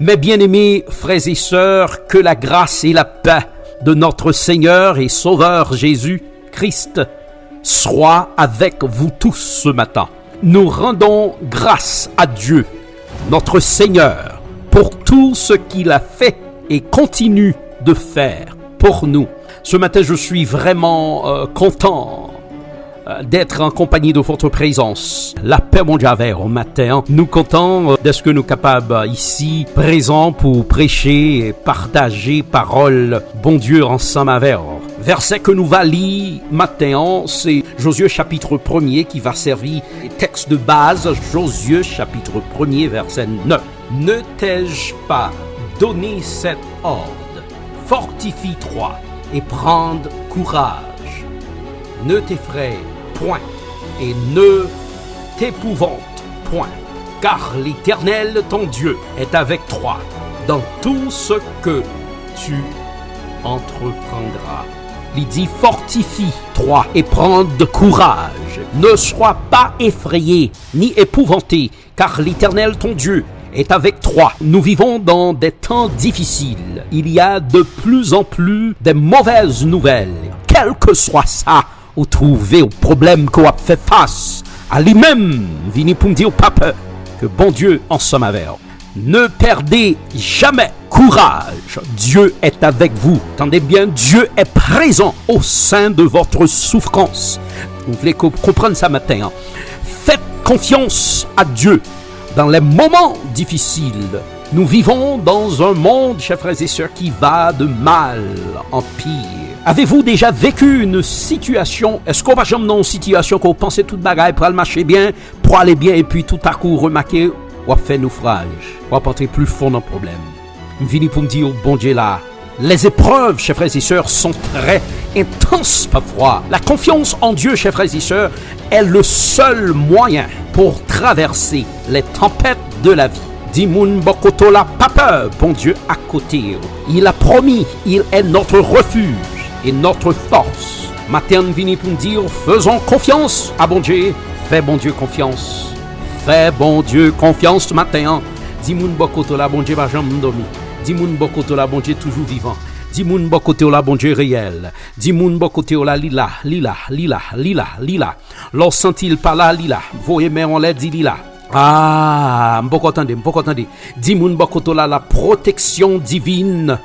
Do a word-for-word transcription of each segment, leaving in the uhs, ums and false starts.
Mes bien-aimés frères et sœurs, que la grâce et la paix de notre Seigneur et Sauveur Jésus-Christ soit avec vous tous ce matin. Nous rendons grâce à Dieu, notre Seigneur, pour tout ce qu'il a fait et continue de faire pour nous. Ce matin, je suis vraiment euh, content euh, d'être en compagnie de votre présence. Lapè Bondye avè w maten an. Nou kontan euh, dèske nou kapab euh, isi prezan pou preche e pataje pawòl Bondye ansanm avè w. Vèsè ke nou va li maten an, se Josué chapitre premier qui va servir texte de base, Josué chapitre premier verset neuf. Ne t'ai-je pas donné cet ordre? Fortifie-toi et prends courage. Ne t'effraie point et ne t'épouvante point, car l'Éternel ton Dieu est avec toi dans tout ce que tu entreprendras. Li di, fortifie-toi et prends courage. Ne sois pas effrayé ni épouvanté, car l'Éternel ton Dieu est avec toi. Nous vivons dans des temps difficiles. Il y a de plus en plus de mauvaises nouvelles. Quel que soit ça, ou twouve w pwoblèm ke w ap fè fas a li menm, vini pou m di w pa pè, ke Bondye ansanm avè w. Ne perdez jamais courage, Dieu est avec vous. Tande byen, Dieu est présent au sein de votre souffrance. Ou vle ko- konprann sa maten an. Faites confiance à Dieu dans les moments difficiles. Nous vivons dans un monde, chers frères et sœurs, qui va de mal en pire. Avez-vous déjà vécu une situation, èske w pa janm nan yon sitiyasyon ke w panse tout bagay pral mache byen, prale byen, epi toutakou w remake w ap fè nofraj, w ap antre pli fon nan pwoblèm? M vini pou m di w, Bondye la. Les épreuves, chers frères et sœurs, sont très intenses parfois. La confiance en Dieu, chers frères et sœurs, est le seul moyen pour traverser les tempêtes de la vie. Di moun bò kote w la, pa pè, Bondye akote w. Il a promis, il est notre refuge et notre force. Maten an, m vini pou m di w, faisons confiance à Bondye. Fè Bondye konfyans. Fè Bondye konfyans maten an. Di moun bò kote w la, Bondye pa janm dòmi. Di moun bò kote w la, Bondye toujou vivan. Di moun bò kote w la, Bondye reyèl. Di moun bò kote w la, li la, li la, li la, li la, li la. Lè w santi l pa la, li la. Voye men w anlè, di li la. Ah, m poko tande, m poko tande. Di moun bò kote w la, la protection divine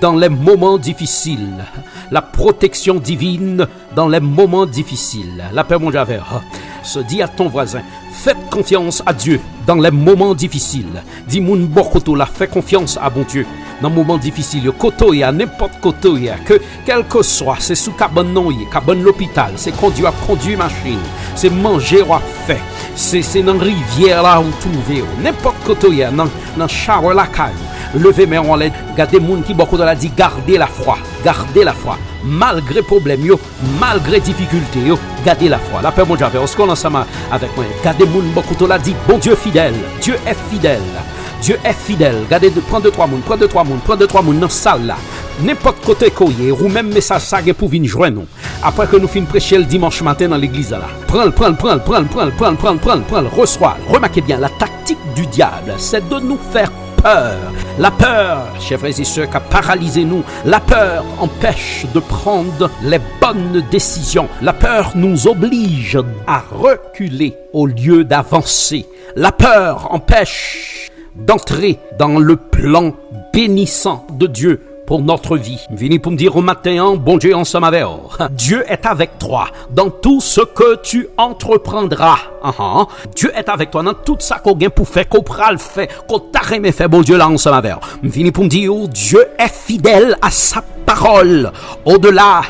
dans les moments difficiles. La protection divine dans les moments difficiles. Lapè Bondye avè w. Se di à ton voisin, faites confiance à Dieu dans les moments difficiles. Di moun bò kote w la, fè konfyans a Bondye nan moman difisil yo. Kote w ye a, nenpòt kote w ye a, ke kèlkeswa, se sou kabann nan w ye, kabann lopital, se kondui w ap kondui machin, se manje w ap fè, se, se nan rivyè la ou twouve w, nenpòt kote w ye a, nan, nan shower lakay ou, leve men w anlè, gade moun ki bò kote w la, di, garde la foi, garde la foi, malgre pwoblèm yo, malgre difikilte yo, gade lafwa. Lapè Bondye avè w. Èske w ansanm avèk mwen? Gade moun bò kote w la, di, Bondye fidèl. Dieu est fidèle. Dieu est fidèle. Gade, de- pran de twa moun, pran de twa moun, pran de twa moun nan sal la. Nenpòt kote ke w ye, ou menm mesaj sa gen pou vin jwenn ou. Apre ke nou fin preche l dimanch maten nan legliz la. Pran l, pran l, pran l, pran l, pran l, pran l, pran l, pran l, pran l, reswa l. Remake byen, la tactique du diable, c'est de nous faire peur. La peur, chers frères et sœurs, ka paralize nou. La peur empêche de prendre les bonnes décisions. La peur nous oblige à reculer au lieu d'avancer. La peur empêche d'entrer dans le plan bénissant de Dieu pour notre vie. M vini pou m di w maten an, Bondye ansanm avè w. Dieu est avec toi dans tout ce que tu entreprendras. Ahan. Dieu est avec toi nan tout sa ke w gen pou fè, ke w pral fè, ke w ta renmen fè, Bondye la ansanm avè w. M vini pou m di w, Dieu est fidèle à sa parole. Au-delà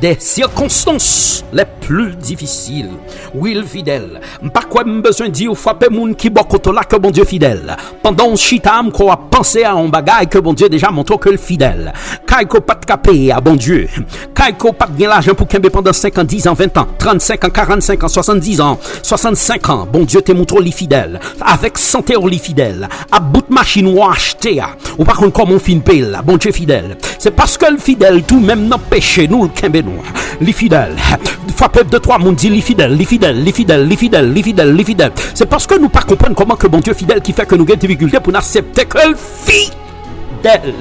Des circonstances les plus difficiles. Wi, l fidèl. M pa kwè m bezwen di w, frape moun ki bò kote w la, ke Bondye fidèl. Pandan w chita, m kwè w ap panse a yon bagay ke Bondye deja montre w ke l fidèl. Kay ke w pa t ka peye a, Bondye. Kay ke w pa t gen lajan pou kenbe pandan senk an, diz an, ven an, trannsenk an, karannsenk an, swasanndiz an, swasannsenk an, Bondye te montre w li fidèl. Avèk sante w li fidèl. Ap bout machin ou achte a, ou pa konn kòman w fin peye l la, Bondye fidèl. Se paske l fidèl tou, menm nan peche nou, l kenbe nou. Li fidèl. Frape de twa moun, di li fidèl, li fidèl, li fidèl, li fidèl, li fidèl, li fidèl. Se paske nou pa konprann kòman ke Bondye fidèl ki fè ke nou gen difikilte pou n aksepte ke l fidèl.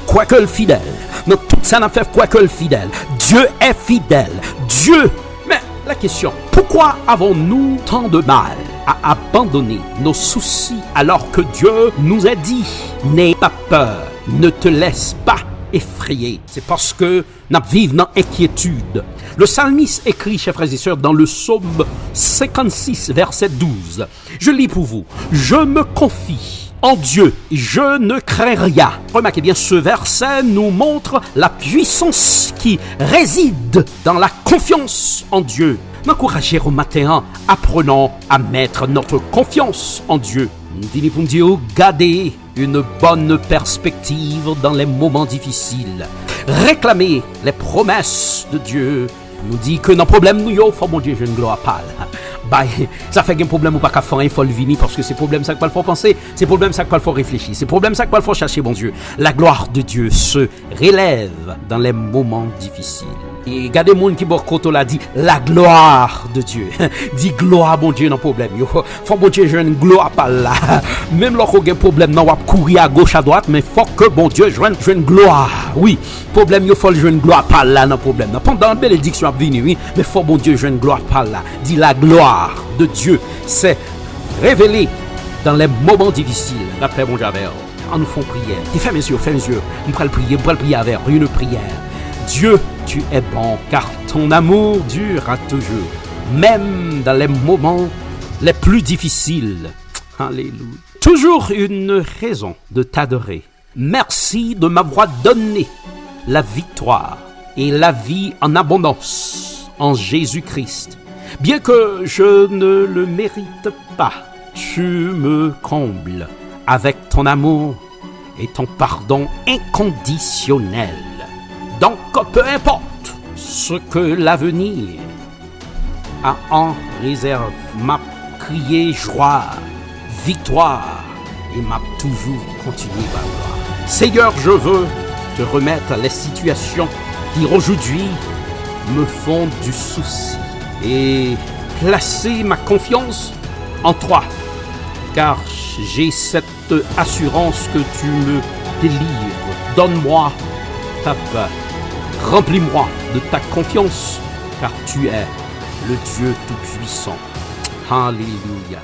Kwè ke l fidèl. Nan tout sa n ap fè, kwè ke l fidèl. Dieu est fidèle. Dieu. Mais la question, pourquoi avons-nous tant de mal à abandonner nos soucis alors que Dieu nous a dit, n'aie pas peur, ne te laisse pas effrayer? Se paske n ap viv nan enkyetid. Le salmis écrit, chers frères et sœurs, dans le psaume cinquante-six, verset douze, je lis pour vous, je me confie en Dieu, je ne crains rien. Remarquez bien, ce verset nous montre la puissance qui réside dans la confiance en Dieu. M ankouraje w maten an, apprenons à mettre notre confiance en Dieu. M vini pou m di w, gade une bonne perspective dans les moments difficiles. Réclamer les promesses de Dieu. Nou di ke nan pwoblèm nou yo, fò Bondye jwenn glwa pa l. Bay, sa fè gen pwoblèm ou pa ka fè anyen, fò l vini, paske se pwoblèm sa k pral fè w panse, se pwoblèm sa k pral fè w reflechi, se pwoblèm sa k pral fè w chache Bondye. La gloire de Dieu se relève dans les moments difficiles. E gade moun ki bò kote w la, di, la gloire de Dieu. Di glwa Bondye nan pwoblèm yo. Fò Bondye jwenn glwa pa l la. Menm lè w gen pwoblèm nan, w ap kouri agoch adwat, men fòk ke Bondye jwenn, jwenn glwa. Wi, pwoblèm yo, fò l jwenn glwa pa l la nan pwoblèm nan. Pandan benediksyon ap vini, wi, men fò Bondye jwenn glwa pa l la. Di, la gloire de Dieu s'est révélée dans les moments difficiles. Lapè Bondye avè w. Ann nou fè yon priyè. E fèmen zye w, fèmen zye w. M pral priye, m pral priye avè w. Une prière. Dieu, tu es bon, car ton amour dure à toujours, même dans les moments les plus difficiles. Alléluia. Toujours une raison de t'adorer. Merci de m'avoir donné la victoire et la vie en abondance en Jésus-Christ. Bien que je ne le mérite pas, tu me combles avec ton amour et ton pardon inconditionnel. Donc, peu importe ce que l'avenir a en réserve, m ap kriye jwa, viktwa, e m ap toujou kontinye ba glwa. Seigneur, je veux te remettre les situations qui aujourd'hui me font du souci et placer ma confiance en toi, car j'ai cette assurance que tu me délivres. Donne-moi ta paix. Remplis-moi de ta confiance, car tu es le Dieu Tout-Puissant. Alléluia.